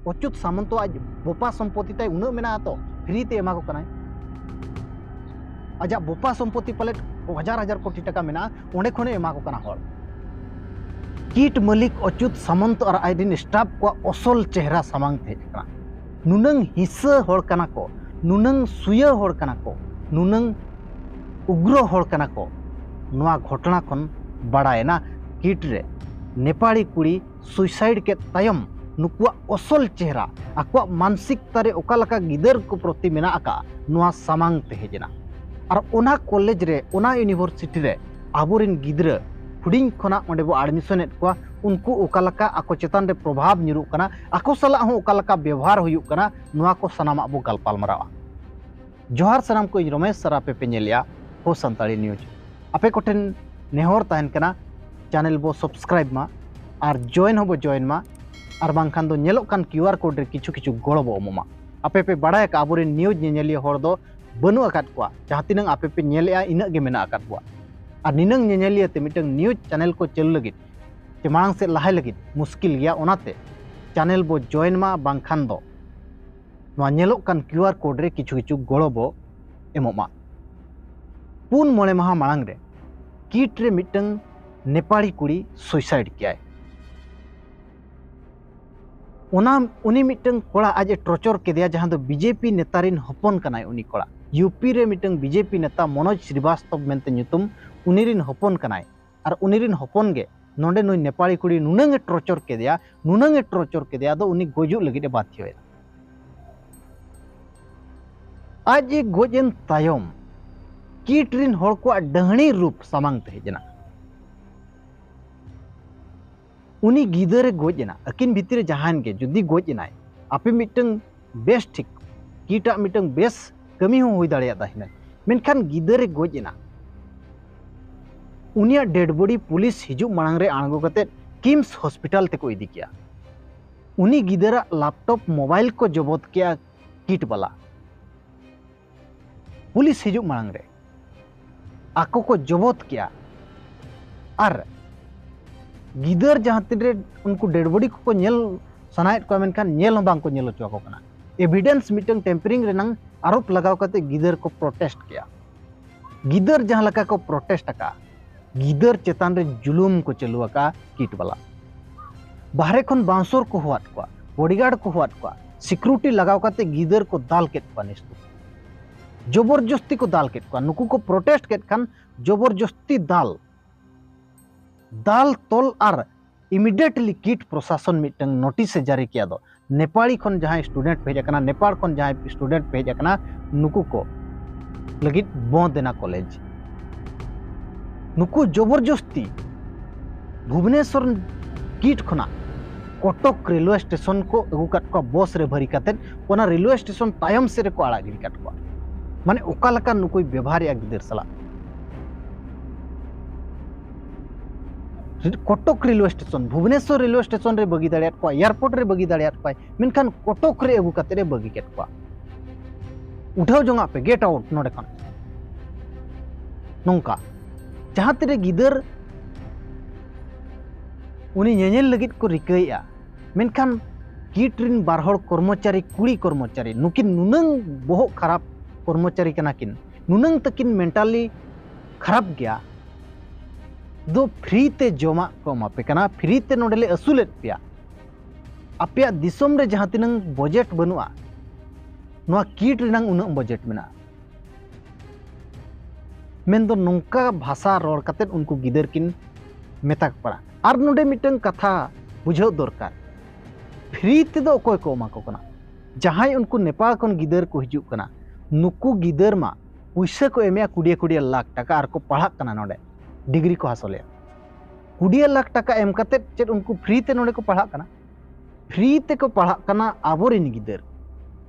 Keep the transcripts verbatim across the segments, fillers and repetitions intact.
ᱚᱪᱩᱛ ᱥᱟᱢᱚᱱᱛᱚ ᱟᱡ ᱵᱚᱯᱟ ᱥᱚᱢᱯᱚᱛᱤ ᱛᱟᱭ ᱩᱱᱟᱹᱜ ᱢᱮᱱᱟᱜᱼᱟ ᱛᱚ, ᱯᱷᱨᱤ ᱛᱮ ᱮᱢᱟ ᱠᱚ ᱠᱟᱱᱟᱭ᱾ ᱟᱡᱟᱜ ᱵᱚᱯᱟ ᱥᱚᱢᱯᱚᱛᱤ ᱯᱟᱞᱮᱫ ᱦᱟᱡᱟᱨ ᱦᱟᱡᱟᱨ ᱠᱳᱴᱤ ᱴᱟᱠᱟ ᱢᱮᱱᱟᱜᱼᱟ, ᱚᱸᱰᱮ ᱠᱷᱚᱱᱮ ᱮᱢᱟ ᱠᱚ ᱠᱟᱱᱟ ᱦᱚᱲ᱾ ᱠᱤᱴ ᱢᱟᱹᱞᱤᱠ ᱚᱪᱩᱛ ᱥᱟᱢᱚᱱᱛᱚ ᱟᱨ ᱟᱡ ᱨᱮᱱ ᱥᱴᱟᱯ ᱠᱚᱣᱟᱜ ᱚᱥᱚᱞ ᱪᱮᱦᱨᱟ ᱥᱟᱢᱟᱝ ᱛᱮ ᱦᱮᱡ ᱟᱠᱟᱱᱟ᱾ ᱱᱩᱱᱟᱹᱝ ᱦᱤᱸᱥᱟᱹ ᱦᱚᱲ ᱠᱟᱱᱟ ᱠᱚ, ᱱᱩᱱᱟᱹᱝ ᱥᱩᱭᱟᱹ ᱦᱚᱲ ᱠᱟᱱᱟ ᱠᱚ, ᱱᱩᱱᱟᱹᱝ ᱩᱜᱽᱨᱚ ᱦᱚᱲ ᱠᱟᱱᱟ ᱠᱚ᱾ ᱱᱚᱣᱟ ᱜᱷᱚᱴᱚᱱᱟ ᱠᱷᱚᱱ ᱵᱟᱲᱟᱭᱮᱱᱟ ᱠᱤᱴ ᱨᱮ ᱱᱮᱯᱟᱲᱤ ᱠᱩᱲᱤ ᱥᱩᱭᱥᱟᱭᱤᱰ ᱠᱮᱫ ᱛᱟᱭᱚᱢ ᱱᱩᱠᱩᱣᱟᱜ ᱚᱥᱚᱞ ᱪᱮᱦᱨᱟ, ᱟᱠᱚᱣᱟᱜ ᱢᱟᱱᱥᱤᱠᱛᱟ ᱨᱮ ᱚᱠᱟ ᱞᱮᱠᱟ ᱜᱤᱫᱟᱹᱨ ᱠᱚ ᱯᱨᱚᱛᱤ ᱢᱮᱱᱟᱜ ᱟᱠᱟᱫᱼᱟ, ᱱᱚᱣᱟ ᱥᱟᱢᱟᱝ ᱛᱮ ᱦᱮᱡ ᱮᱱᱟ᱾ ᱟᱨ ᱚᱱᱟ ᱠᱚᱞᱮᱡᱽ ᱨᱮ, ᱚᱱᱟ ᱤᱭᱩᱱᱤᱵᱷᱟᱨᱥᱤᱴᱤ ᱨᱮ ᱟᱵᱚᱨᱮᱱ ᱜᱤᱫᱽᱨᱟᱹ ᱦᱩᱰᱤᱧ ᱠᱷᱚᱱᱟᱜ ᱚᱸᱰᱮ ᱵᱚ ᱟᱰᱢᱤᱥᱚᱱᱮᱫ ᱠᱚᱣᱟ, ᱩᱱᱠᱩ ᱚᱠᱟ ᱞᱮᱠᱟ ᱟᱠᱚ ᱪᱮᱛᱟᱱ ᱨᱮ ᱯᱨᱚᱵᱷᱟᱵᱽ ᱧᱩᱨᱩᱜ ᱠᱟᱱᱟ, ᱟᱠᱚ ᱥᱟᱞᱟᱜ ᱦᱚᱸ ᱚᱠᱟ ᱞᱮᱠᱟ ᱵᱮᱵᱚᱦᱟᱨ ᱦᱩᱭᱩᱜ ᱠᱟᱱᱟ, ᱱᱚᱣᱟ ᱠᱚ ᱥᱟᱱᱟᱢᱟᱜ ᱵᱚ ᱜᱟᱞᱯᱟᱞᱢᱟᱨᱟᱣᱟ᱾ ᱡᱚᱦᱟᱨ ᱥᱟᱱᱟᱢ ᱠᱚ, ᱤᱧ ᱨᱚᱢᱮᱥ ᱟᱨ ᱟᱯᱮ ᱯᱮ ᱧᱮᱞᱮᱜᱼᱟ ᱦᱳ ᱥᱟᱱᱛᱟᱲᱤ ᱱᱤᱭᱩᱡᱽ᱾ ᱟᱯᱮ ᱠᱚᱴᱷᱮᱱ ᱱᱮᱦᱚᱨ ᱛᱟᱦᱮᱱ ᱠᱟᱱᱟ, ᱪᱮᱱᱮᱞ ᱵᱚ ᱥᱟᱵᱥᱠᱨᱟᱭᱤᱵ ᱢᱟ ᱟᱨ ᱡᱚᱭᱮᱱ ᱦᱚᱸᱵᱚ ᱡᱚᱭᱮᱱ ᱢᱟ, ᱟᱨ ᱵᱟᱝᱠᱷᱟᱱ ᱫᱚ ᱧᱮᱞᱚᱜ ᱠᱟᱱ ᱠᱤᱭᱩ ᱟᱨ ᱠᱳᱰ ᱨᱮ ᱠᱤᱪᱷᱩ ᱠᱤᱪᱷᱩ ᱜᱚᱲᱚ ᱵᱚ ᱮᱢᱚᱜ ᱢᱟ᱾ ᱟᱯᱮ ᱯᱮ ᱵᱟᱲᱟᱭ ᱟᱠᱟᱫᱼᱟ, ᱟᱵᱚᱨᱮᱱ ᱱᱤᱭᱩᱡᱽ ᱧᱮᱧᱮᱞᱤᱭᱟᱹ ᱦᱚᱲ ᱫᱚ ᱵᱟᱹᱱᱩᱜ ᱟᱠᱟᱫ ᱠᱚᱣᱟ, ᱡᱟᱦᱟᱸ ᱛᱤᱱᱟᱹᱝ ᱟᱯᱮ ᱯᱮ ᱧᱮᱞᱮᱜᱼᱟ ᱤᱱᱟᱹᱜ ᱜᱮ ᱢᱮᱱᱟᱜ ᱟᱠᱟᱫ ᱠᱚᱣᱟ᱾ ᱟᱨ ᱱᱤᱱᱟᱹᱝ ᱧᱮᱧᱮᱞᱤᱭᱟᱹ ᱛᱮ ᱢᱤᱫᱴᱟᱝ ᱱᱤᱭᱩᱡᱽ ᱪᱮᱱᱮᱞ ᱠᱚ ᱪᱟᱹᱞᱩ ᱞᱟᱹᱜᱤᱫ ᱪᱮ ᱢᱟᱲᱟᱝ ᱥᱮᱫ ᱞᱟᱦᱟᱭ ᱞᱟᱹᱜᱤᱫ ᱢᱩᱥᱠᱤᱞ ᱜᱮᱭᱟ, ᱚᱱᱟᱛᱮ ᱪᱮᱱᱮᱞ ᱵᱚ ᱡᱚᱭᱮᱱ ᱢᱟ, ᱵᱟᱝᱠᱷᱟᱱ ᱫᱚ ᱱᱚᱣᱟ ᱧᱮᱞᱚᱜ ᱠᱟᱱ ᱠᱤᱭᱩ ᱟᱨ ᱠᱳᱰ ᱨᱮ ᱠᱤᱪᱷᱩ ᱠᱤᱪᱷᱩ ᱜᱚᱲᱚ ᱵᱚ ᱮᱢᱚᱜ ᱢᱟ᱾ ᱯᱩᱱ ᱢᱚᱬᱮ ᱢᱟᱦᱟ ᱢᱟᱲᱟᱝ ᱨᱮ ᱠᱤᱴ ᱨᱮ ᱢᱤᱫᱴᱟᱝ ᱱᱮᱯᱟᱲᱤ ᱠᱩᱲᱤ ᱥᱩᱭᱥᱟᱭᱤᱰ ᱠᱮᱜᱼᱟᱭ᱾ ᱚᱱᱟ, ᱩᱱᱤ ᱢᱤᱫᱴᱟᱝ ᱠᱚᱲᱟ ᱟᱡ ᱮ ᱴᱚᱨᱪᱚᱨ ᱠᱮᱫᱮᱭᱟ, ᱡᱟᱦᱟᱸ ᱫᱚ ᱵᱤᱡᱮᱯᱤ ᱱᱮᱛᱟ ᱨᱤᱱ ᱦᱚᱯᱚᱱ ᱠᱟᱱᱟᱭ᱾ ᱩᱱᱤ ᱠᱚᱲᱟ ᱭᱩᱯᱤ ᱨᱮ ᱢᱤᱫᱴᱟᱝ ᱵᱤᱡᱮᱯᱤ ᱱᱮᱛᱟ ᱢᱚᱱᱳᱡᱽ ᱥᱨᱤᱵᱟᱥᱛᱚᱵ ᱢᱮᱱᱛᱮ ᱧᱩᱛᱩᱢ, ᱩᱱᱤ ᱨᱤᱱ ᱦᱚᱯᱚᱱ ᱠᱟᱱᱟᱭ᱾ ᱟᱨ ᱩᱱᱤ ᱨᱤᱱ ᱦᱚᱯᱚᱱ ᱜᱮ ᱱᱚᱰᱮ ᱱᱩᱭ ᱱᱮᱯᱟᱲᱤ ᱠᱩᱲᱤ ᱱᱩᱱᱟᱹᱝ ᱮ ᱴᱚᱨᱪᱚᱨ ᱠᱮᱫᱮᱭᱟ, ᱱᱩᱱᱟᱹᱝ ᱮ ᱴᱚᱨᱪᱚᱨ ᱠᱮᱫᱮᱭᱟ, ᱟᱫᱚ ᱩᱱᱤ ᱜᱩᱡᱩᱜ ᱞᱟᱹᱜᱤᱫ ᱮ ᱵᱟᱫᱷᱭᱚᱭᱮᱱᱟ᱾ ᱟᱡ ᱮ ᱜᱚᱡ ᱮᱱ ᱛᱟᱭᱚᱢ ᱠᱤᱴ ᱨᱤᱱ ᱦᱚᱲ ᱠᱚᱣᱟᱜ ᱰᱟᱹᱦᱲᱤ ᱨᱩᱯ ᱥᱟᱢᱟᱝ ᱛᱮ ᱦᱮᱡ ᱮᱱᱟ᱾ ᱩᱱᱤ ᱜᱤᱫᱟᱹᱨ ᱮ ᱜᱚᱡ ᱮᱱᱟ, ᱟᱹᱠᱤᱱ ᱵᱷᱤᱛᱤᱨ ᱨᱮ ᱡᱟᱦᱟᱸᱭᱮᱱ ᱜᱮ, ᱡᱩᱫᱤ ᱜᱚᱡ ᱮᱱᱟᱭ, ᱟᱯᱮ ᱢᱤᱫᱴᱟᱝ ᱵᱮᱥ ᱴᱷᱤᱠ, ᱠᱤᱴᱟᱜ ᱢᱤᱫᱴᱟᱝ ᱵᱮᱥ ᱠᱟᱹᱢᱤ ᱦᱚᱸ ᱦᱩᱭ ᱫᱟᱲᱮᱭᱟᱜ ᱛᱟᱦᱮᱱᱟ, ᱢᱮᱱᱠᱷᱟᱱ ᱜᱤᱫᱟᱹᱨ ᱮ ᱜᱚᱡ ᱮᱱᱟ᱾ ᱩᱱᱤᱭᱟᱜ ᱰᱮᱰ ᱵᱚᱰᱤ ᱯᱩᱞᱤᱥ ᱦᱤᱡᱩᱜ ᱢᱟᱲᱟᱝ ᱨᱮ ᱟᱬᱜᱚ ᱠᱟᱛᱮ ᱠᱤᱢᱥ ᱦᱚᱥᱯᱤᱴᱟᱞ ᱛᱮᱠᱚ ᱤᱫᱤ ᱠᱮᱜᱼᱟ᱾ ᱩᱱᱤ ᱜᱤᱫᱟᱹᱨᱟᱜ ᱞᱮᱯᱴᱚᱯ, ᱢᱳᱵᱟᱭᱤᱞ ᱠᱚ ᱡᱚᱵᱚᱛ ᱠᱮᱜᱼᱟ ᱠᱤᱴ ᱵᱟᱞᱟ᱾ ᱯᱩᱞᱤᱥ ᱦᱤᱡᱩᱜ ᱢᱟᱲᱟᱝ ᱨᱮ ᱟᱠᱚ ᱠᱚ ᱡᱚᱵᱚᱛ ᱠᱮᱜᱼᱟ᱾ ᱟᱨ ᱜᱤᱫᱟᱹᱨ ᱡᱟᱦᱟᱸ ᱛᱤᱱᱨᱮ ᱩᱱᱠᱩ ᱰᱮᱰ ᱵᱚᱰᱤ ᱠᱚᱠᱚ ᱧᱮᱞ ᱥᱟᱱᱟᱭᱮᱫ ᱠᱚᱣᱟ, ᱢᱮᱱᱠᱷᱟᱱ ᱧᱮᱞ ᱦᱚᱸ ᱵᱟᱝ ᱠᱚ ᱧᱮᱞ ᱦᱚᱪᱚ ᱟᱠᱚ ᱠᱟᱱᱟ᱾ ᱮᱵᱷᱤᱰᱮᱱᱥ ᱢᱤᱫᱴᱟᱝ ᱴᱮᱢᱯᱟᱨᱤᱝ ᱨᱮᱱᱟᱜ ᱟᱨᱳᱯ ᱞᱟᱜᱟᱣ ᱠᱟᱛᱮ ᱜᱤᱫᱟᱹᱨ ᱠᱚ ᱯᱨᱚᱴᱮᱥᱴ ᱠᱮᱜᱼᱟ᱾ ᱜᱤᱫᱟᱹᱨ ᱡᱟᱦᱟᱸ ᱞᱮᱠᱟ ᱠᱚ ᱯᱨᱚᱴᱮᱥᱴ ᱟᱠᱟᱫᱼᱟ, ᱜᱤᱫᱟᱹᱨ ᱪᱮᱛᱟᱱ ᱨᱮ ᱡᱩᱞᱩᱢ ᱠᱚ ᱪᱟᱹᱞᱩ ᱟᱠᱟᱫᱼᱟ ᱠᱤᱴ ᱵᱟᱞᱟ᱾ ᱵᱟᱦᱨᱮ ᱠᱷᱚᱱ ᱵᱟᱣᱩᱱᱥᱚᱨ ᱠᱚ ᱦᱚᱦᱚᱣᱟᱫ ᱠᱚᱣᱟ, ᱵᱚᱰᱤᱜᱟᱨᱰ ᱠᱚ ᱦᱚᱦᱚᱣᱟᱫ ᱠᱚᱣᱟ, ᱥᱤᱠᱩᱨᱤᱴᱤ ᱞᱟᱜᱟᱣ ᱠᱟᱛᱮ ᱜᱤᱫᱟᱹᱨ ᱠᱚ ᱫᱟᱞ ᱠᱮᱫ ᱠᱚᱣᱟ᱾ ᱱᱤᱥᱛᱩ ᱡᱚᱵᱚᱨᱡᱚᱥᱛᱤ ᱠᱚ ᱫᱟᱞ ᱠᱮᱫ ᱠᱚᱣᱟ᱾ ᱱᱩᱠᱩ ᱠᱚ ᱯᱨᱚᱴᱮᱥᱴ ᱠᱮᱫ ᱠᱷᱟᱱ ᱡᱚᱵᱚᱨᱡᱚᱥᱛᱤ ᱫᱟᱞ, ᱫᱟᱞ ᱛᱚᱞ ᱟᱨ ᱤᱢᱤᱰᱤᱭᱮᱴᱞᱤ ᱠᱤᱴ ᱯᱨᱚᱥᱟᱥᱚᱱ ᱢᱤᱫᱴᱟᱝ ᱱᱳᱴᱤᱥ ᱮ ᱡᱟᱹᱨᱤ ᱠᱮᱫ ᱫᱚ᱾ ᱱᱮᱯᱟᱲᱤ ᱠᱷᱚᱱ ᱡᱟᱦᱟᱸᱭ ᱥᱴᱩᱰᱮᱱᱴ ᱯᱮ ᱦᱮᱡ ᱟᱠᱟᱱᱟ, ᱱᱮᱯᱟᱲ ᱠᱷᱚᱱ ᱡᱟᱦᱟᱸᱭ ᱥᱴᱩᱰᱮᱱᱴ ᱯᱮ ᱦᱮᱡ ᱟᱠᱟᱱᱟ, ᱱᱩᱠᱩ ᱠᱚ ᱞᱟᱹᱜᱤᱫ ᱵᱚᱸᱫ ᱮᱱᱟ ᱠᱚᱞᱮᱡᱽ᱾ ᱱᱩᱠᱩ ᱡᱚᱵᱚᱨᱡᱚᱥᱛᱤ ᱵᱷᱩᱵᱽᱱᱮᱥᱚᱨ ᱠᱤᱴ ᱠᱷᱚᱱᱟᱜ ᱠᱚᱴᱚᱠ ᱨᱮᱞᱣᱮ ᱥᱴᱮᱥᱚᱱ ᱠᱚ ᱟᱹᱜᱩ ᱠᱟᱫ ᱠᱚᱣᱟ ᱵᱚᱥ ᱨᱮ ᱵᱷᱟᱹᱨᱤ ᱠᱟᱛᱮᱫ, ᱚᱱᱟ ᱨᱮᱞᱣᱮ ᱥᱴᱮᱥᱚᱱ ᱛᱟᱭᱚᱢ ᱥᱮᱫ ᱨᱮᱠᱚ ᱟᱲᱟᱜ ᱜᱤᱰᱤ ᱠᱟᱫ ᱠᱚᱣᱟ᱾ ᱢᱟᱱᱮ ᱚᱠᱟ ᱞᱮᱠᱟ ᱱᱩᱠᱩᱭ ᱵᱮᱵᱷᱟᱨᱮᱜᱼᱟ ᱜᱤᱫᱟᱹᱨ ᱥᱟᱞᱟᱜ᱾ Cuttack railway station, Bhubaneswar railway station ᱨᱮ ᱵᱟᱹᱜᱤ ᱫᱟᱲᱮᱭᱟᱫ ᱠᱚᱣᱟ, ᱮᱭᱟᱨᱯᱳᱨᱴ ᱨᱮ ᱵᱟᱹᱜᱤ ᱫᱟᱲᱮᱭᱟᱫ ᱠᱚᱣᱟᱭ, ᱢᱮᱱᱠᱷᱟᱱ ᱠᱚᱴᱚᱠ ᱨᱮ ᱟᱹᱜᱩ ᱠᱟᱛᱮᱫ ᱮ ᱵᱟᱹᱜᱤ ᱠᱮᱫ ᱠᱚᱣᱟ᱾ ᱩᱰᱷᱟᱹᱣ ᱡᱚᱝᱟᱜ ᱯᱮ, ᱜᱮᱴ ᱟᱣᱩᱴ ᱱᱚᱰᱮ ᱠᱷᱚᱱ᱾ ᱱᱚᱝᱠᱟ ᱡᱟᱦᱟᱸ ᱛᱤᱨᱮ ᱜᱤᱫᱟᱹᱨ ᱩᱱᱤ ᱧᱮᱧᱮᱞ ᱞᱟᱹᱜᱤᱫ ᱠᱚ ᱨᱤᱠᱟᱹᱭᱮᱫᱼᱟ, ᱢᱮᱱᱠᱷᱟᱱ ᱠᱤᱴ ᱨᱤᱱ ᱵᱟᱨ ᱦᱚᱲ ᱠᱚᱨᱢᱚᱪᱟᱨᱤ, ᱠᱩᱲᱤ ᱠᱚᱨᱢᱚᱪᱟᱨᱤ, ᱱᱩᱠᱤᱱ ᱱᱩᱱᱟᱹᱝ ᱵᱚᱦᱚᱜ ᱠᱷᱟᱨᱟᱯ ᱠᱚᱨᱢᱚᱪᱟᱨᱤ ᱠᱟᱱᱟ ᱠᱤᱱ, ᱱᱩᱱᱟᱹᱝ ᱛᱟᱹᱠᱤᱱ ᱢᱮᱱᱴᱟᱞᱤ ᱠᱷᱟᱨᱟᱯ ᱜᱮᱭᱟ ᱫᱚ ᱯᱷᱨᱤ ᱛᱮ ᱡᱚᱢᱟᱜ ᱠᱚ ᱮᱢᱟ ᱯᱮ ᱠᱟᱱᱟ, ᱯᱷᱨᱤ ᱛᱮ ᱱᱚᱰᱮ ᱞᱮ ᱟᱹᱥᱩᱞᱮᱫ ᱯᱮᱭᱟ᱾ ᱟᱯᱮᱭᱟᱜ ᱫᱤᱥᱚᱢ ᱨᱮ ᱡᱟᱦᱟᱸ ᱛᱤᱱᱟᱹᱝ ᱵᱟᱡᱮᱴ ᱵᱟᱹᱱᱩᱜᱼᱟ, ᱱᱚᱣᱟ ᱠᱤᱴ ᱨᱮᱱᱟᱝ ᱩᱱᱟᱹᱜ ᱵᱟᱡᱮᱴ ᱢᱮᱱᱟᱜᱼᱟ᱾ ᱢᱮᱱᱫᱚ ᱱᱚᱝᱠᱟ ᱵᱷᱟᱥᱟ ᱨᱚᱲ ᱠᱟᱛᱮᱫ ᱩᱱᱠᱩ ᱜᱤᱫᱟᱹᱨ ᱠᱤᱱ ᱢᱮᱛᱟ ᱠᱚ ᱠᱟᱱᱟ᱾ ᱟᱨ ᱱᱚᱰᱮ ᱢᱤᱫᱴᱟᱝ ᱠᱟᱛᱷᱟ ᱵᱩᱡᱷᱟᱹᱣ ᱫᱚᱨᱠᱟᱨ, ᱯᱷᱨᱤ ᱛᱮᱫᱚ ᱚᱠᱚᱭ ᱠᱚ ᱮᱢᱟ ᱠᱚ ᱠᱟᱱᱟ? ᱡᱟᱦᱟᱸᱭ ᱩᱱᱠᱩ ᱱᱮᱯᱟᱞ ᱠᱷᱚᱱ ᱜᱤᱫᱟᱹᱨ ᱠᱚ ᱦᱤᱡᱩᱜ ᱠᱟᱱᱟ, ᱱᱩᱠᱩ ᱜᱤᱫᱟᱹᱨ ᱢᱟ ᱯᱩᱭᱥᱟᱹ ᱠᱚ ᱮᱢᱮᱜᱼᱟ ᱠᱩᱰᱤᱭᱟᱹ ᱠᱩᱰᱤᱭᱟᱹ ᱞᱟᱠᱷ ᱴᱟᱠᱟ ᱟᱨ ᱠᱚ ᱯᱟᱲᱦᱟᱜ ᱠᱟᱱᱟ, ᱱᱚᱰᱮ ᱰᱤᱜᱽᱨᱤ ᱠᱚ ᱦᱟᱥᱚᱞᱮᱜᱼᱟ᱾ ᱠᱩᱰᱤᱭᱟᱹ ᱞᱟᱠᱷ ᱴᱟᱠᱟ ᱮᱢ ᱠᱟᱛᱮᱫ ᱪᱮᱫ ᱩᱱᱠᱩ ᱯᱷᱨᱤ ᱛᱮ ᱱᱚᱰᱮ ᱠᱚ ᱯᱟᱲᱦᱟᱜ ᱠᱟᱱᱟ? ᱯᱷᱨᱤ ᱛᱮᱠᱚ ᱯᱟᱲᱦᱟᱜ ᱠᱟᱱᱟ ᱟᱵᱚᱨᱮᱱ ᱜᱤᱫᱟᱹᱨ᱾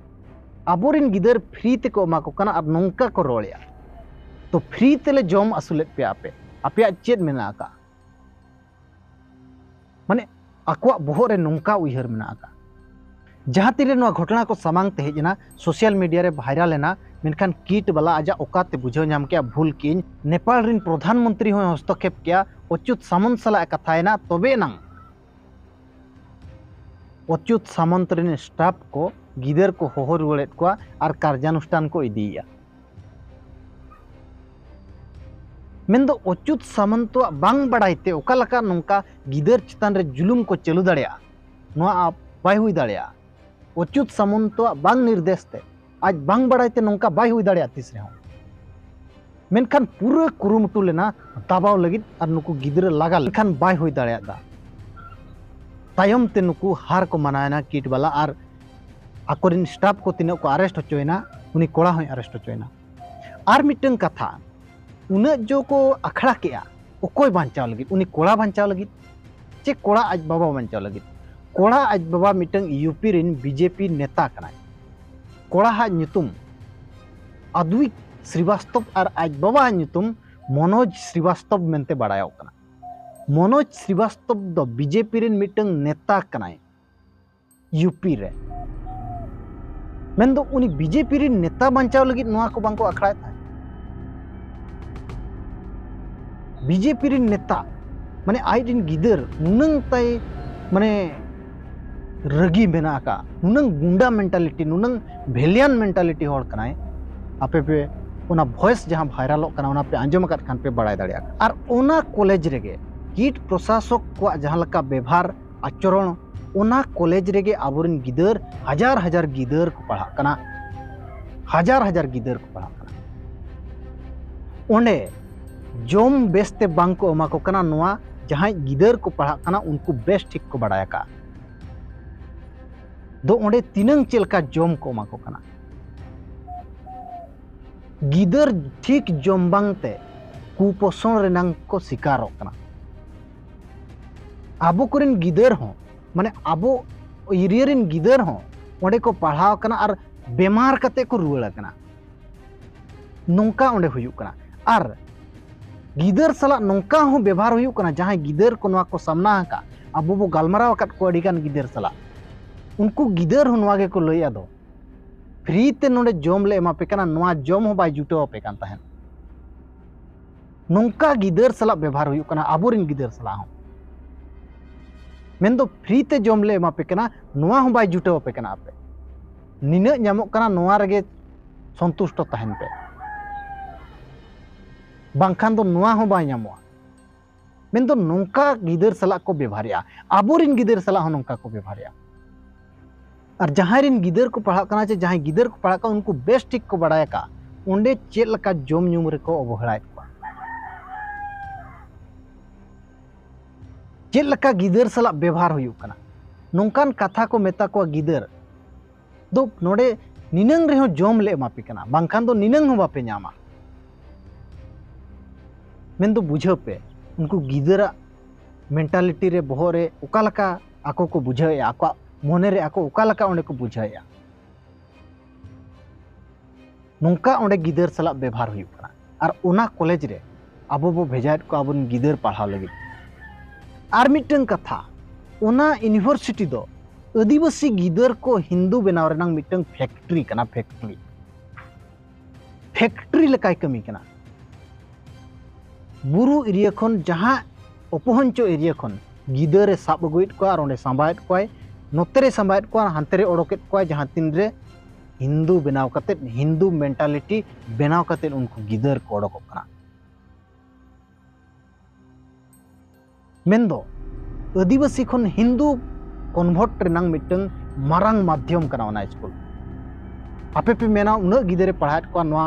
ᱟᱵᱚᱨᱮᱱ ᱜᱤᱫᱟᱹᱨ ᱯᱷᱨᱤ ᱛᱮᱠᱚ ᱮᱢᱟ ᱠᱚ ᱠᱟᱱᱟ ᱟᱨ ᱱᱚᱝᱠᱟ ᱠᱚ ᱨᱚᱲᱮᱜᱼᱟ, "ᱛᱚ ᱯᱷᱨᱤ ᱛᱮᱞᱮ ᱡᱚᱢ ᱟᱹᱥᱩᱞᱮᱫ ᱯᱮᱭᱟ ᱟᱯᱮ, ᱟᱯᱮᱭᱟᱜ ᱪᱮᱫ ᱢᱮᱱᱟᱜ ᱟᱠᱟᱫᱼᱟ?" ᱢᱟᱱᱮ ᱟᱠᱚᱣᱟᱜ ᱵᱚᱦᱚᱜ ᱨᱮ ᱱᱚᱝᱠᱟ ᱩᱭᱦᱟᱹᱨ ᱢᱮᱱᱟᱜ ᱟᱠᱟᱫᱼᱟ᱾ ᱡᱟᱦᱟᱸ ᱛᱤᱱᱨᱮ ᱱᱚᱣᱟ ᱜᱷᱚᱴᱚᱱᱟ ᱠᱚ ᱥᱟᱢᱟᱝ ᱛᱮ ᱦᱮᱡ ᱮᱱᱟ, ᱥᱳᱥᱟᱞ ᱢᱤᱰᱤᱭᱟ ᱨᱮ ᱵᱷᱟᱭᱨᱟᱞ ᱮᱱᱟ, ᱢᱮᱱᱠᱷᱟᱱ ᱠᱤᱴ ᱵᱟᱞᱟ ᱟᱡᱟᱜ ᱚᱠᱟᱛᱮ ᱵᱩᱡᱷᱟᱹᱣ ᱧᱟᱢ ᱠᱮᱜᱼᱟ ᱵᱷᱩᱞ ᱠᱤᱧ, ᱱᱮᱯᱟᱞ ᱨᱤᱱ ᱯᱨᱚᱫᱷᱟᱱ ᱢᱚᱱᱛᱨᱤ ᱦᱚᱸᱭ ᱦᱚᱥᱛᱚᱠᱷᱮᱯ ᱠᱮᱜᱼᱟ, ᱚᱪᱩᱛ ᱥᱟᱢᱚᱱᱛ ᱥᱟᱞᱟᱜ ᱮ ᱠᱟᱛᱷᱟᱭᱮᱱᱟ, ᱛᱚᱵᱮ ᱮᱱᱟᱝ ᱚᱪᱩᱛ ᱥᱟᱢᱚᱱᱛ ᱨᱮᱱ ᱥᱴᱟᱯ ᱠᱚ ᱜᱤᱫᱟᱹᱨ ᱠᱚ ᱦᱚᱦᱚ ᱨᱩᱣᱟᱹᱲᱮᱫ ᱠᱚᱣᱟ ᱟᱨ ᱠᱟᱨᱡᱟᱱᱩᱥᱴᱷᱟᱱ ᱠᱚ ᱤᱫᱤᱭᱮᱫᱼᱟ᱾ ᱢᱮᱱᱫᱚ ᱚᱪᱩᱛ ᱥᱟᱢᱚᱱᱛᱚᱣᱟᱜ ᱵᱟᱝ ᱵᱟᱲᱟᱭ ᱛᱮ ᱚᱠᱟ ᱞᱮᱠᱟ ᱱᱚᱝᱠᱟ ᱜᱤᱫᱟᱹᱨ ᱪᱮᱛᱟᱱ ᱨᱮ ᱡᱩᱞᱩᱢ ᱠᱚ ᱪᱟᱹᱞᱩ ᱫᱟᱲᱮᱭᱟᱜᱼᱟ, ᱱᱚᱣᱟ ᱵᱟᱭ ᱦᱩᱭ ᱫᱟᱲᱮᱭᱟᱜᱼᱟ᱾ ᱚᱪᱩᱛ ᱥᱟᱢᱚᱱᱛᱚᱣᱟᱜ ᱵᱟᱝ ᱱᱤᱨᱫᱮᱥ ᱛᱮ, ᱟᱡ ᱵᱟᱝ ᱵᱟᱲᱟᱭ ᱛᱮ ᱱᱚᱝᱠᱟ ᱵᱟᱭ ᱦᱩᱭ ᱫᱟᱲᱮᱭᱟᱜᱼᱟ ᱛᱤᱥ ᱨᱮᱦᱚᱸ᱾ ᱢᱮᱱᱠᱷᱟᱱ ᱯᱩᱨᱟᱹ ᱠᱩᱨᱩᱢᱩᱴᱩ ᱞᱮᱱᱟ ᱫᱟᱵᱟᱣ ᱞᱟᱹᱜᱤᱫ ᱟᱨ ᱱᱩᱠᱩ ᱜᱤᱫᱽᱨᱟᱹ ᱞᱟᱜᱟ, ᱢᱮᱱᱠᱷᱟᱱ ᱵᱟᱭ ᱦᱩᱭ ᱫᱟᱲᱮᱭᱟᱫᱟ᱾ ᱛᱟᱭᱚᱢ ᱛᱮ ᱱᱩᱠᱩ ᱦᱟᱨ ᱠᱚ ᱢᱟᱱᱟᱣᱮᱱᱟ ᱠᱤᱴ ᱵᱟᱞᱟ ᱟᱨ ᱟᱠᱚᱨᱮᱱ ᱥᱴᱟᱯ ᱠᱚ ᱛᱤᱱᱟᱹᱜ ᱠᱚ ᱟᱨᱮᱥᱴ ᱦᱚᱪᱚᱭᱮᱱᱟ, ᱩᱱᱤ ᱠᱚᱲᱟ ᱦᱚᱸᱭ ᱟᱨᱮᱥᱴ ᱦᱚᱪᱚᱭᱮᱱᱟ᱾ ᱟᱨ ᱢᱤᱫᱴᱟᱝ ᱠᱟᱛᱷᱟ, ᱩᱱᱟᱹᱜ ᱡᱳᱨ ᱠᱚ ᱟᱠᱷᱲᱟ ᱠᱮᱜᱼᱟ, ᱚᱠᱚᱭ ᱵᱟᱧᱪᱟᱣ ᱞᱟᱹᱜᱤᱫ? ᱩᱱᱤ ᱠᱚᱲᱟ ᱵᱟᱧᱪᱟᱣ ᱞᱟᱹᱜᱤᱫ ᱪᱮ ᱠᱚᱲᱟ ᱟᱡ ᱵᱟᱵᱟ ᱵᱟᱧᱪᱟᱣ ᱞᱟᱹᱜᱤᱫ? ᱠᱚᱲᱟ ᱟᱡ ᱵᱟᱵᱟ ᱢᱤᱫᱴᱟᱝ ᱤᱭᱩᱯᱤ ᱨᱮᱱ ᱵᱤᱡᱮᱯᱤ ᱱᱮᱛᱟ ᱠᱟᱱᱟᱭ᱾ ᱠᱚᱲᱟᱦᱟᱜ ᱧᱩᱛᱩᱢ ᱟᱫᱣᱤᱠ ᱥᱨᱤᱵᱟᱥᱛᱚᱵ ᱟᱨ ᱟᱡ ᱵᱟᱵᱟᱣᱟᱜ ᱧᱩᱛᱩᱢ ᱢᱚᱱᱳᱡᱽ ᱥᱨᱤᱵᱟᱥᱛᱚᱵ ᱢᱮᱱᱛᱮ ᱵᱟᱲᱟᱭᱚᱜ ᱠᱟᱱᱟ᱾ ᱢᱚᱱᱳᱡᱽ ᱥᱨᱤᱵᱟᱥᱛᱚᱵ ᱫᱚ ᱵᱤᱡᱮᱯᱤ ᱨᱮᱱ ᱢᱤᱫᱴᱟᱝ ᱱᱮᱛᱟ ᱠᱟᱱᱟᱭ ᱤᱭᱩᱯᱤ ᱨᱮ᱾ ᱢᱮᱱᱫᱚ ᱩᱱᱤ ᱵᱤᱡᱮᱯᱤ ᱨᱮᱱ ᱱᱮᱛᱟ ᱵᱟᱧᱪᱟᱣ ᱞᱟᱹᱜᱤᱫ ᱱᱚᱣᱟ ᱠᱚ ᱵᱟᱝᱠᱚ ᱟᱠᱷᱲᱟᱭᱮᱫ ᱛᱟᱦᱮᱸᱫ? ᱵᱤᱡᱮᱯᱤ ᱨᱮᱱ ᱱᱮᱛᱟ, ᱢᱟᱱᱮ ᱟᱡ ᱨᱮᱱ ᱜᱤᱫᱟᱹᱨ ᱱᱩᱱᱟᱹᱝ ᱛᱟᱭ, ᱢᱟᱱᱮ ᱨᱟᱹᱜᱤ ᱢᱮᱱᱟᱜ ᱟᱠᱟᱫ, ᱱᱩᱱᱟᱹᱝ ᱜᱩᱱᱰᱟ ᱢᱮᱱᱴᱟᱞᱤᱴᱤ, ᱱᱩᱱᱟᱹᱝ ᱵᱷᱮᱞᱤᱭᱟᱱ ᱢᱮᱱᱴᱟᱞᱤᱴᱤ ᱦᱚᱲ ᱠᱟᱱᱟᱭ᱾ ᱟᱯᱮ ᱯᱮ ᱚᱱᱟ ᱵᱷᱚᱭᱮᱥ ᱡᱟᱦᱟᱸ ᱵᱷᱟᱭᱨᱟᱞᱚᱜ ᱠᱟᱱᱟ, ᱚᱱᱟ ᱯᱮ ᱟᱸᱡᱚᱢ ᱟᱠᱟᱫ ᱠᱷᱟᱱ ᱯᱮ ᱵᱟᱲᱟᱭ ᱫᱟᱲᱮᱭᱟᱜᱼᱟ᱾ ᱟᱨ ᱚᱱᱟ ᱠᱚᱞᱮᱡᱽ ᱨᱮᱜᱮ ᱠᱤᱴ ᱯᱨᱚᱥᱟᱥᱚᱠ ᱠᱚᱣᱟᱜ ᱡᱟᱦᱟᱸ ᱞᱮᱠᱟ ᱵᱮᱵᱷᱟᱨ ᱟᱪᱚᱨᱚᱱ, ᱚᱱᱟ ᱠᱚᱞᱮᱡᱽ ᱨᱮᱜᱮ ᱟᱵᱚᱨᱮᱱ ᱜᱤᱫᱟᱹᱨ, ᱦᱟᱡᱟᱨ ᱦᱟᱡᱟᱨ ᱜᱤᱫᱟᱹᱨ ᱠᱚ ᱯᱟᱲᱦᱟᱜ ᱠᱟᱱᱟ, ᱦᱟᱡᱟᱨ ᱦᱟᱡᱟᱨ ᱜᱤᱫᱟᱹᱨ ᱠᱚ ᱯᱟᱲᱦᱟᱜ ᱠᱟᱱᱟ᱾ ᱚᱸᱰᱮ ᱡᱚᱢ ᱵᱮᱥᱛᱮ ᱵᱟᱝ ᱠᱚ ᱮᱢᱟ ᱠᱚ ᱠᱟᱱᱟ, ᱱᱚᱣᱟ ᱡᱟᱦᱟᱸᱭ ᱜᱤᱫᱟᱹᱨ ᱠᱚ ᱯᱟᱲᱦᱟᱜ ᱠᱟᱱᱟ ᱩᱱᱠᱩ ᱵᱮᱥ ᱴᱷᱤᱠ ᱠᱚ ᱵᱟᱲᱟᱭ ᱟᱠᱟᱫᱼᱟ᱾ ᱫᱚ ᱚᱸᱰᱮ ᱛᱤᱱᱟᱹᱝ ᱪᱮᱫ ᱞᱮᱠᱟ ᱡᱚᱢ ᱠᱚ ᱮᱢᱟ ᱠᱚ ᱠᱟᱱᱟ? ᱜᱤᱫᱟᱹᱨ ᱴᱷᱤᱠ ᱡᱚᱢ ᱵᱟᱝᱛᱮ ᱠᱩᱯᱳᱥᱚᱱ ᱨᱮᱱᱟᱝ ᱠᱚ ᱥᱤᱠᱟᱨᱚᱜ ᱠᱟᱱᱟ᱾ ᱟᱵᱚ ᱠᱚᱨᱮᱱ ᱜᱤᱫᱟᱹᱨ ᱦᱚᱸ, ᱢᱟᱱᱮ ᱟᱵᱚ ᱮᱨᱤᱭᱟ ᱨᱮᱱ ᱜᱤᱫᱟᱹᱨ ᱦᱚᱸ ᱚᱸᱰᱮ ᱠᱚ ᱯᱟᱲᱦᱟᱣ ᱠᱟᱱᱟ ᱟᱨ ᱵᱮᱢᱟᱨ ᱠᱟᱛᱮ ᱠᱚ ᱨᱩᱣᱟᱹᱲ ᱠᱟᱱᱟ᱾ ᱱᱚᱝᱠᱟ ᱚᱸᱰᱮ ᱦᱩᱭᱩᱜ ᱠᱟᱱᱟ᱾ ᱟᱨ ᱜᱤᱫᱟᱹᱨ ᱥᱟᱞᱟᱜ ᱱᱚᱝᱠᱟ ᱦᱚᱸ ᱵᱮᱵᱷᱟᱨ ᱦᱩᱭᱩᱜ ᱠᱟᱱᱟ, ᱡᱟᱦᱟᱸᱭ ᱜᱤᱫᱟᱹᱨ ᱠᱚ ᱱᱚᱣᱟ ᱠᱚ ᱥᱟᱢᱱᱟ ᱟᱠᱟᱫ, ᱟᱵᱚ ᱵᱚ ᱜᱟᱞᱢᱟᱨᱟᱣ ᱟᱠᱟᱫ ᱠᱚᱣᱟ ᱟᱹᱰᱤᱜᱟᱱ ᱜᱤᱫᱟᱹᱨ ᱥᱟᱞᱟᱜ, ᱩᱱᱠᱩ ᱜᱤᱫᱟᱹᱨ ᱦᱚᱸ ᱱᱚᱣᱟ ᱜᱮᱠᱚ ᱞᱟᱹᱭᱮᱫᱼᱟ ᱫᱚ, ᱯᱷᱨᱤ ᱛᱮ ᱱᱚᱰᱮ ᱡᱚᱢ ᱞᱮ ᱮᱢᱟ ᱯᱮ ᱠᱟᱱᱟ, ᱱᱚᱣᱟ ᱡᱚᱢ ᱦᱚᱸ ᱵᱟᱭ ᱡᱩᱴᱟᱹᱣ ᱟᱯᱮ ᱠᱟᱱ ᱛᱟᱦᱮᱸᱫ᱾ ᱱᱚᱝᱠᱟ ᱜᱤᱫᱟᱹᱨ ᱥᱟᱞᱟᱜ ᱵᱮᱵᱷᱟᱨ ᱦᱩᱭᱩᱜ ᱠᱟᱱᱟ, ᱟᱵᱚᱨᱮᱱ ᱜᱤᱫᱟᱹᱨ ᱥᱟᱞᱟᱜ ᱦᱚᱸ᱾ ᱢᱮᱱᱫᱚ ᱯᱷᱨᱤ ᱛᱮ ᱡᱚᱢ ᱞᱮ ᱮᱢᱟ ᱯᱮ ᱠᱟᱱᱟ, ᱱᱚᱣᱟ ᱦᱚᱸ ᱵᱟᱭ ᱡᱩᱴᱟᱹᱣ ᱟᱯᱮ ᱠᱟᱱᱟ᱾ ᱟᱯᱮ ᱱᱤᱱᱟᱹᱜ ᱧᱟᱢᱚᱜ ᱠᱟᱱᱟ, ᱱᱚᱣᱟ ᱨᱮᱜᱮ ᱥᱚᱱᱛᱩᱥᱴᱚ ᱛᱟᱦᱮᱱ ᱯᱮ, ᱵᱟᱝᱠᱷᱟᱱ ᱫᱚ ᱱᱚᱣᱟ ᱦᱚᱸ ᱵᱟᱭ ᱧᱟᱢᱚᱜᱼᱟ᱾ ᱢᱮᱱᱫᱚ ᱱᱚᱝᱠᱟ ᱜᱤᱫᱟᱹᱨ ᱥᱟᱞᱟᱜ ᱠᱚ ᱵᱮᱵᱷᱟᱨᱮᱜᱼᱟ, ᱟᱵᱚᱨᱮᱱ ᱜᱤᱫᱟᱹᱨ ᱥᱟᱞᱟᱜ ᱦᱚᱸ ᱱᱚᱝᱠᱟ ᱠᱚ ᱵᱮᱵᱷᱟᱨᱮᱜᱼᱟ᱾ ᱟᱨ ᱡᱟᱦᱟᱸᱭ ᱨᱮᱱ ᱜᱤᱫᱟᱹᱨ ᱠᱚ ᱯᱟᱲᱦᱟᱜ ᱠᱟᱱᱟ ᱪᱮ ᱡᱟᱦᱟᱸᱭ ᱜᱤᱫᱟᱹᱨ ᱠᱚ ᱯᱟᱲᱦᱟᱜ ᱠᱟᱱᱟ, ᱩᱱᱠᱩ ᱵᱮᱥ ᱴᱷᱤᱠ ᱠᱚ ᱵᱟᱲᱟᱭ ᱟᱠᱟᱫᱼᱟ ᱚᱸᱰᱮ ᱪᱮᱫ ᱞᱮᱠᱟ ᱡᱚᱢ ᱧᱩ ᱨᱮᱠᱚ ᱚᱵᱚᱦᱮᱲᱟᱭᱮᱫ ᱠᱚᱣᱟ, ᱪᱮᱫ ᱞᱮᱠᱟ ᱜᱤᱫᱟᱹᱨ ᱥᱟᱞᱟᱜ ᱵᱮᱵᱷᱟᱨ ᱦᱩᱭᱩᱜ ᱠᱟᱱᱟ᱾ ᱱᱚᱝᱠᱟᱱ ᱠᱟᱛᱷᱟ ᱠᱚ ᱢᱮᱛᱟ ᱠᱚᱣᱟ ᱜᱤᱫᱟᱹᱨ ᱫᱚ, ᱱᱚᱰᱮ ᱱᱤᱱᱟᱹᱝ ᱨᱮᱦᱚᱸ ᱡᱚᱢ ᱞᱮ ᱮᱢᱟ ᱯᱮ ᱠᱟᱱᱟ, ᱵᱟᱝᱠᱷᱟᱱ ᱫᱚ ᱱᱤᱱᱟᱹᱝ ᱦᱚᱸ ᱵᱟᱯᱮ ᱧᱟᱢᱟ᱾ ᱢᱮᱱᱫᱚ ᱵᱩᱡᱷᱟᱹᱣ ᱯᱮ, ᱩᱱᱠᱩ ᱜᱤᱫᱟᱹᱨᱟᱜ ᱢᱮᱱᱴᱟᱞᱤᱴᱤ ᱨᱮ, ᱵᱚᱦᱚᱜ ᱨᱮ ᱚᱠᱟ ᱞᱮᱠᱟ ᱟᱠᱚ ᱠᱚ ᱵᱩᱡᱷᱟᱹᱣᱮᱫᱼᱟ, ᱟᱠᱚᱣᱟᱜ ᱢᱚᱱᱮ ᱨᱮ ᱟᱠᱚ ᱚᱠᱟ ᱞᱮᱠᱟ ᱚᱸᱰᱮ ᱠᱚ ᱵᱩᱡᱷᱟᱹᱣᱮᱫᱼᱟ᱾ ᱱᱚᱝᱠᱟ ᱚᱸᱰᱮ ᱜᱤᱫᱟᱹᱨ ᱥᱟᱞᱟᱜ ᱵᱮᱵᱷᱟᱨ ᱦᱩᱭᱩᱜ ᱠᱟᱱᱟ᱾ ᱟᱨ ᱚᱱᱟ ᱠᱚᱞᱮᱡᱽ ᱨᱮ ᱟᱵᱚ ᱵᱚ ᱵᱷᱮᱡᱟᱭᱮᱫ ᱠᱚᱣᱟ ᱟᱵᱚᱨᱮᱱ ᱜᱤᱫᱟᱹᱨ ᱯᱟᱲᱦᱟᱣ ᱞᱟᱹᱜᱤᱫ᱾ ᱟᱨ ᱢᱤᱫᱴᱟᱝ ᱠᱟᱛᱷᱟ, ᱚᱱᱟ ᱤᱭᱩᱱᱤᱵᱷᱟᱨᱥᱤᱴᱤ ᱫᱚ ᱟᱹᱫᱤᱵᱟᱹᱥᱤ ᱜᱤᱫᱟᱹᱨ ᱠᱚ ᱦᱤᱱᱫᱩ ᱵᱮᱱᱟᱣ ᱨᱮᱱᱟᱜ ᱢᱤᱫᱴᱟᱝ ᱯᱷᱮᱠᱴᱨᱤ ᱠᱟᱱᱟ, ᱯᱷᱮᱠᱴᱨᱤ, ᱯᱷᱮᱠᱴᱨᱤ ᱞᱮᱠᱟᱭ ᱠᱟᱹᱢᱤ ᱠᱟᱱᱟ᱾ ᱵᱩᱨᱩ ᱮᱨᱤᱭᱟ ᱠᱷᱚᱱ, ᱡᱟᱦᱟᱸ ᱚᱯᱚᱦᱚᱧᱪᱚ ᱮᱨᱤᱭᱟ ᱠᱷᱚᱱ ᱜᱤᱫᱟᱹᱨᱮ ᱥᱟᱵ ᱟᱹᱜᱩᱭᱮᱫ ᱠᱚᱣᱟ ᱟᱨ ᱚᱸᱰᱮ ᱥᱟᱸᱵᱟᱭᱮᱫ ᱠᱚᱣᱟᱭ, ᱱᱚᱛᱮ ᱨᱮ ᱥᱟᱸᱵᱟᱭᱮᱫ ᱠᱚᱣᱟ, ᱦᱟᱱᱛᱮ ᱨᱮ ᱚᱰᱚᱠᱮᱫ ᱠᱚᱣᱟᱭ, ᱡᱟᱦᱟᱸ ᱛᱤᱱ ᱨᱮ ᱦᱤᱱᱫᱩ ᱵᱮᱱᱟᱣ ᱠᱟᱛᱮᱫ, ᱦᱤᱱᱫᱩ ᱢᱮᱱᱴᱟᱞᱤᱴᱤ ᱵᱮᱱᱟᱣ ᱠᱟᱛᱮᱫ ᱩᱱᱠᱩ ᱜᱤᱫᱟᱹᱨ ᱠᱚ ᱚᱰᱚᱠᱚᱜ ᱠᱟᱱᱟ᱾ ᱢᱮᱱᱫᱚ ᱟᱹᱫᱤᱵᱟᱹᱥᱤ ᱠᱷᱚᱱ ᱦᱤᱱᱫᱩ ᱠᱚᱱᱵᱷᱟᱨᱴ ᱨᱮᱱᱟᱝ ᱢᱤᱫᱴᱟᱝ ᱢᱟᱨᱟᱝ ᱢᱟᱫᱽᱫᱷᱚᱢ ᱠᱟᱱᱟ ᱚᱱᱟ ᱥᱠᱩᱞ᱾ ᱟᱯᱮ ᱯᱮ ᱢᱮᱱᱟ ᱩᱱᱟᱹᱜ ᱜᱤᱫᱟᱹᱨᱮ ᱯᱟᱲᱦᱟᱣᱮᱫ ᱠᱚᱣᱟ, ᱱᱚᱣᱟ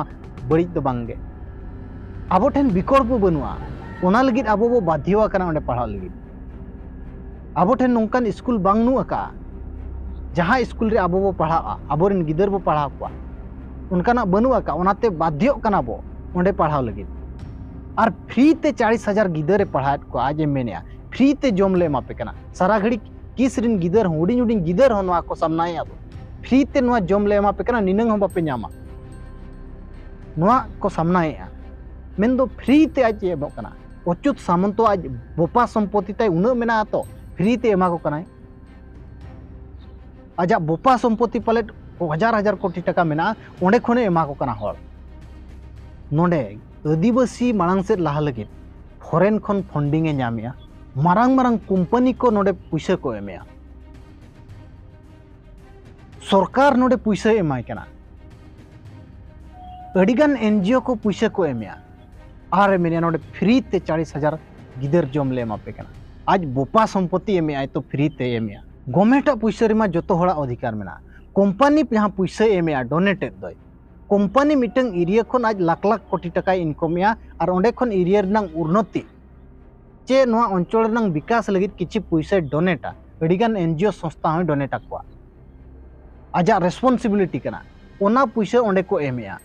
ᱵᱟᱹᱲᱤᱡ ᱫᱚ ᱵᱟᱝᱜᱮ᱾ ᱟᱵᱚ ᱴᱷᱮᱱ ᱵᱤᱠᱚᱞᱯᱚ ᱵᱟᱹᱱᱩᱜᱼᱟ, ᱚᱱᱟ ᱞᱟᱹᱜᱤᱫ ᱟᱵᱚ ᱵᱚ ᱵᱟᱫᱷᱭᱚ ᱟᱠᱟᱱᱟ ᱚᱸᱰᱮ ᱯᱟᱲᱦᱟᱜ ᱞᱟᱹᱜᱤᱫ᱾ ᱟᱵᱚ ᱴᱷᱮᱱ ᱱᱚᱝᱠᱟᱱ ᱥᱠᱩᱞ ᱵᱟᱹᱱᱩᱜ ᱟᱠᱟᱫᱼᱟ, ᱡᱟᱦᱟᱸ ᱥᱠᱩᱞ ᱨᱮ ᱟᱵᱚ ᱵᱚ ᱯᱟᱲᱦᱟᱜᱼᱟ, ᱟᱵᱚᱨᱮᱱ ᱜᱤᱫᱟᱹᱨ ᱵᱚ ᱯᱟᱲᱦᱟᱣ ᱠᱚᱣᱟ, ᱚᱱᱠᱟᱱᱟᱜ ᱵᱟᱹᱱᱩᱜ ᱟᱠᱟᱫᱼᱟ᱾ ᱚᱱᱟᱛᱮ ᱵᱟᱫᱷᱭᱚᱜ ᱠᱟᱱᱟ ᱵᱚ ᱚᱸᱰᱮ ᱯᱟᱲᱦᱟᱣ ᱞᱟᱹᱜᱤᱫ᱾ ᱟᱨ ᱯᱷᱨᱤ ᱛᱮ ᱪᱟᱲᱤᱥ ᱦᱟᱡᱟᱨ ᱜᱤᱫᱟᱹᱨᱮ ᱯᱟᱲᱦᱟᱣᱮᱫ ᱠᱚᱣᱟ, ᱟᱡ ᱮ ᱢᱮᱱᱮᱫᱼᱟ ᱯᱷᱨᱤ ᱛᱮ ᱡᱚᱢ ᱞᱮ ᱮᱢᱟ ᱯᱮ ᱠᱟᱱᱟ, ᱥᱟᱨᱟ ᱜᱷᱟᱹᱲᱤᱡ ᱠᱤᱥ ᱨᱮᱱ ᱜᱤᱫᱟᱹᱨ ᱦᱚᱸ, ᱦᱩᱰᱤᱧ ᱦᱩᱰᱤᱧ ᱜᱤᱫᱟᱹᱨ ᱦᱚᱸ ᱱᱚᱣᱟ ᱠᱚ ᱥᱟᱢᱱᱟᱭᱮᱫᱼᱟ ᱵᱚ, ᱯᱷᱨᱤ ᱛᱮ ᱱᱚᱣᱟ ᱡᱚᱢ ᱞᱮ ᱮᱢᱟ ᱯᱮ ᱠᱟᱱᱟ, ᱱᱤᱱᱟᱹᱝ ᱦᱚᱸ ᱵᱟᱯᱮ ᱧᱟᱢᱟ, ᱱᱚᱣᱟ ᱠᱚ ᱥᱟᱢᱱᱟᱭᱮᱫᱼᱟ᱾ ᱢᱮᱱᱫᱚ ᱯᱷᱨᱤ ᱛᱮ ᱟᱡ ᱮ ᱮᱢᱚᱜ ᱠᱟᱱᱟ᱾ ᱚᱪᱩᱛ ᱥᱟᱢᱚᱱᱛᱚ ᱟᱡ ᱵᱚᱯᱟ ᱥᱚᱢᱯᱚᱛᱤ ᱛᱟᱭ ᱩᱱᱟᱹᱜ ᱢᱮᱱᱟᱜᱼᱟ ᱛᱚ, ᱯᱷᱨᱤ ᱛᱮ ᱮᱢᱟ ᱠᱚ ᱠᱟᱱᱟᱭ᱾ ᱟᱡᱟᱜ ᱵᱚᱯᱟ ᱥᱚᱢᱯᱚᱛᱤ ᱯᱟᱞᱮᱫ ᱦᱟᱡᱟᱨ ᱦᱟᱡᱟᱨ ᱠᱳᱴᱤ ᱴᱟᱠᱟ ᱢᱮᱱᱟᱜᱼᱟ, ᱚᱸᱰᱮ ᱠᱷᱚᱱᱮ ᱮᱢᱟ ᱠᱚ ᱠᱟᱱᱟ ᱦᱚᱲ᱾ ᱱᱚᱰᱮ ᱟᱹᱫᱤᱵᱟᱹᱥᱤ ᱢᱟᱲᱟᱝ ᱥᱮᱫ ᱞᱟᱦᱟ ᱞᱟᱹᱜᱤᱫ ᱯᱷᱚᱨᱮᱱ ᱠᱷᱚᱱ ᱯᱷᱚᱱᱰᱤᱝ ᱮ ᱧᱟᱢᱮᱜᱼᱟ, ᱢᱟᱨᱟᱝ ᱢᱟᱨᱟᱝ ᱠᱳᱢᱯᱟᱱᱤ ᱠᱚ ᱱᱚᱰᱮ ᱯᱩᱭᱥᱟᱹ ᱠᱚ ᱮᱢᱮᱜᱼᱟ, ᱥᱚᱨᱠᱟᱨ ᱱᱚᱰᱮ ᱯᱩᱭᱥᱟᱹᱭ ᱮᱢᱟᱭ ᱠᱟᱱᱟ, ᱟᱹᱰᱤᱜᱟᱱ ᱮᱱᱡᱤᱳ ᱠᱚ ᱯᱩᱭᱥᱟᱹ ᱠᱚ ᱮᱢᱮᱜᱼᱟ, ᱟᱨ ᱮ ᱢᱮᱱᱮᱜᱼᱟ ᱱᱚᱰᱮ ᱯᱷᱨᱤ ᱛᱮ ᱪᱟᱲᱤᱥ ᱦᱟᱡᱟᱨ ᱜᱤᱫᱟᱹᱨ ᱡᱚᱢ ᱞᱮ ᱮᱢᱟ ᱯᱮ ᱠᱟᱱᱟ᱾ ᱟᱡ ᱵᱚᱯᱟ ᱥᱚᱢᱯᱚᱛᱤ ᱮᱢᱮᱜᱼᱟᱭ ᱛᱚ ᱯᱷᱨᱤ ᱛᱮ ᱮᱢᱮᱜᱼᱟ᱾ ᱜᱚᱵᱷᱢᱮᱱᱴ ᱟᱜ ᱯᱩᱭᱥᱟᱹ ᱨᱮᱢᱟ ᱡᱚᱛᱚ ᱦᱚᱲᱟᱜ ᱚᱫᱷᱤᱠᱟᱨ ᱢᱮᱱᱟᱜᱼᱟ᱾ ᱠᱳᱢᱯᱟᱱᱤ ᱡᱟᱦᱟᱸ ᱯᱩᱭᱥᱟᱹᱭ ᱮᱢᱮᱜᱼᱟ, ᱰᱳᱱᱮᱴ ᱮᱫ ᱫᱚᱭ, ᱠᱳᱢᱯᱟᱱᱤ ᱢᱤᱫᱴᱟᱝ ᱮᱨᱤᱭᱟ ᱠᱷᱚᱱ ᱟᱡ ᱞᱟᱠᱷ ᱞᱟᱠᱷ ᱠᱳᱴᱤ ᱴᱟᱠᱟᱭ ᱤᱱᱠᱟᱢᱮᱜᱼᱟ, ᱟᱨ ᱚᱸᱰᱮ ᱠᱷᱚᱱ ᱮᱨᱤᱭᱟ ᱨᱮᱱᱟᱜ ᱩᱱᱱᱚᱛᱤ ᱪᱮ ᱱᱚᱣᱟ ᱚᱧᱪᱚᱞ ᱨᱮᱱᱟᱜ ᱵᱤᱠᱟᱥ ᱞᱟᱹᱜᱤᱫ ᱠᱤᱪᱷᱩ ᱯᱩᱭᱥᱟᱹᱭ ᱰᱳᱱᱮᱴᱟ, ᱟᱹᱰᱤᱜᱟᱱ ᱮᱱᱡᱤᱳ ᱥᱚᱝᱥᱛᱷᱟ ᱦᱚᱸᱭ ᱰᱳᱱᱮᱴ ᱟᱠᱚᱣᱟ᱾ ᱟᱡᱟᱜ ᱨᱮᱥᱯᱚᱱᱥᱤᱵᱤᱞᱤᱴᱤ ᱠᱟᱱᱟ, ᱚᱱᱟ ᱯᱩᱭᱥᱟᱹ ᱚᱸᱰᱮ ᱠᱚ ᱮᱢᱮᱜᱼᱟ,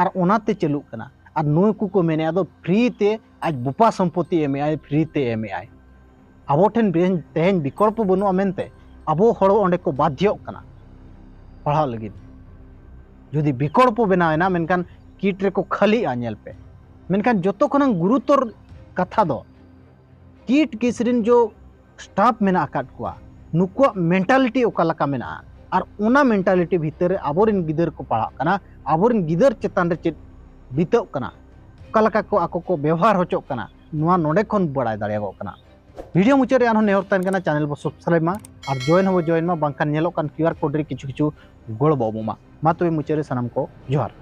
ᱟᱨ ᱚᱱᱟᱛᱮ ᱪᱟᱹᱞᱩᱜ ᱠᱟᱱᱟ᱾ ᱟᱨ ᱱᱩᱠᱩ ᱠᱚ ᱢᱮᱱᱮᱜᱼᱟ ᱫᱚ ᱯᱷᱨᱤ ᱛᱮ ᱟᱡ ᱵᱚᱯᱟ ᱥᱚᱢᱯᱚᱛᱤ ᱮᱢᱮᱜᱼᱟᱭ, ᱯᱷᱨᱤ ᱛᱮ ᱮᱢᱮᱜᱼᱟᱭ᱾ ᱟᱵᱚ ᱴᱷᱮᱱ ᱛᱮᱦᱮᱧ, ᱛᱮᱦᱮᱧ ᱵᱤᱠᱚᱞᱯᱚ ᱵᱟᱹᱱᱩᱜᱼᱟ ᱢᱮᱱᱛᱮ ᱟᱵᱚ ᱦᱚᱲ ᱚᱸᱰᱮ ᱠᱚ ᱵᱟᱫᱷᱭᱚᱜ ᱠᱟᱱᱟ ᱯᱟᱲᱦᱟᱜ ᱞᱟᱹᱜᱤᱫ᱾ ᱡᱩᱫᱤ ᱵᱤᱠᱚᱞᱯᱚ ᱵᱮᱱᱟᱣ ᱮᱱᱟ, ᱢᱮᱱᱠᱷᱟᱱ ᱠᱤᱴ ᱨᱮᱠᱚ ᱠᱷᱟᱹᱞᱤᱜᱼᱟ᱾ ᱧᱮᱞ ᱯᱮ, ᱢᱮᱱᱠᱷᱟᱱ ᱡᱚᱛᱚ ᱠᱷᱚᱱᱟᱜ ᱜᱩᱨᱩᱛᱚᱨ ᱠᱟᱛᱷᱟ ᱫᱚ ᱠᱤᱴ ᱠᱤᱥ ᱨᱮᱱ ᱡᱚ ᱥᱴᱟᱯ ᱢᱮᱱᱟᱜ ᱟᱠᱟᱫ ᱠᱚᱣᱟ, ᱱᱩᱠᱩᱣᱟᱜ ᱢᱮᱱᱴᱟᱞᱤᱴᱤ ᱚᱠᱟ ᱞᱮᱠᱟ ᱢᱮᱱᱟᱜᱼᱟ, ᱟᱨ ᱚᱱᱟ ᱢᱮᱱᱴᱟᱞᱤᱴᱤ ᱵᱷᱤᱛᱟᱹᱨ ᱨᱮ ᱟᱵᱚᱨᱮᱱ ᱜᱤᱫᱟᱹᱨ ᱠᱚ ᱯᱟᱲᱦᱟᱜ ᱠᱟᱱᱟ, ᱟᱵᱚᱨᱮᱱ ᱜᱤᱫᱟᱹᱨ ᱪᱮᱛᱟᱱ ᱨᱮ ᱪᱮᱫ ᱵᱤᱛᱟᱹᱜ ᱠᱟᱱᱟ, ᱚᱠᱟ ᱞᱮᱠᱟ ᱠᱚ ᱟᱠᱚ ᱠᱚ ᱵᱮᱣᱦᱟᱨ ᱦᱚᱪᱚᱜ ᱠᱟᱱᱟ, ᱱᱚᱣᱟ ᱱᱚᱰᱮ ᱠᱷᱚᱱ ᱵᱟᱲᱟᱭ ᱫᱟᱲᱮᱭᱟᱜᱚᱜ ᱠᱟᱱᱟ᱾ ᱵᱷᱤᱰᱤᱭᱳ ᱢᱩᱪᱟᱹᱫ ᱨᱮ ᱟᱨᱦᱚᱸ ᱱᱮᱦᱚᱨ ᱛᱟᱦᱮᱱ ᱠᱟᱱᱟ, ᱪᱮᱱᱮᱞ ᱵᱚ ᱥᱟᱵᱥᱠᱨᱟᱭᱤᱵ ᱢᱟ ᱟᱨ ᱡᱚᱭᱮᱱ ᱦᱚᱸᱵᱚ ᱡᱚᱭᱮᱱ ᱢᱟ, ᱵᱟᱝᱠᱷᱟᱱ ᱧᱮᱞᱚᱜ ᱠᱟᱱ ᱠᱤᱭᱩ ᱟᱨ ᱠᱳᱰ ᱨᱮ ᱠᱤᱪᱷᱩ ᱠᱤᱪᱷᱩ ᱜᱚᱲᱚ ᱵᱚ ᱮᱢᱚᱜ ᱢᱟ᱾ ᱢᱟ ᱛᱚᱵᱮ ᱢᱩᱪᱟᱹᱫ ᱨᱮ ᱥᱟᱱᱟᱢ ᱠᱚ ᱡᱚᱦᱟᱨ᱾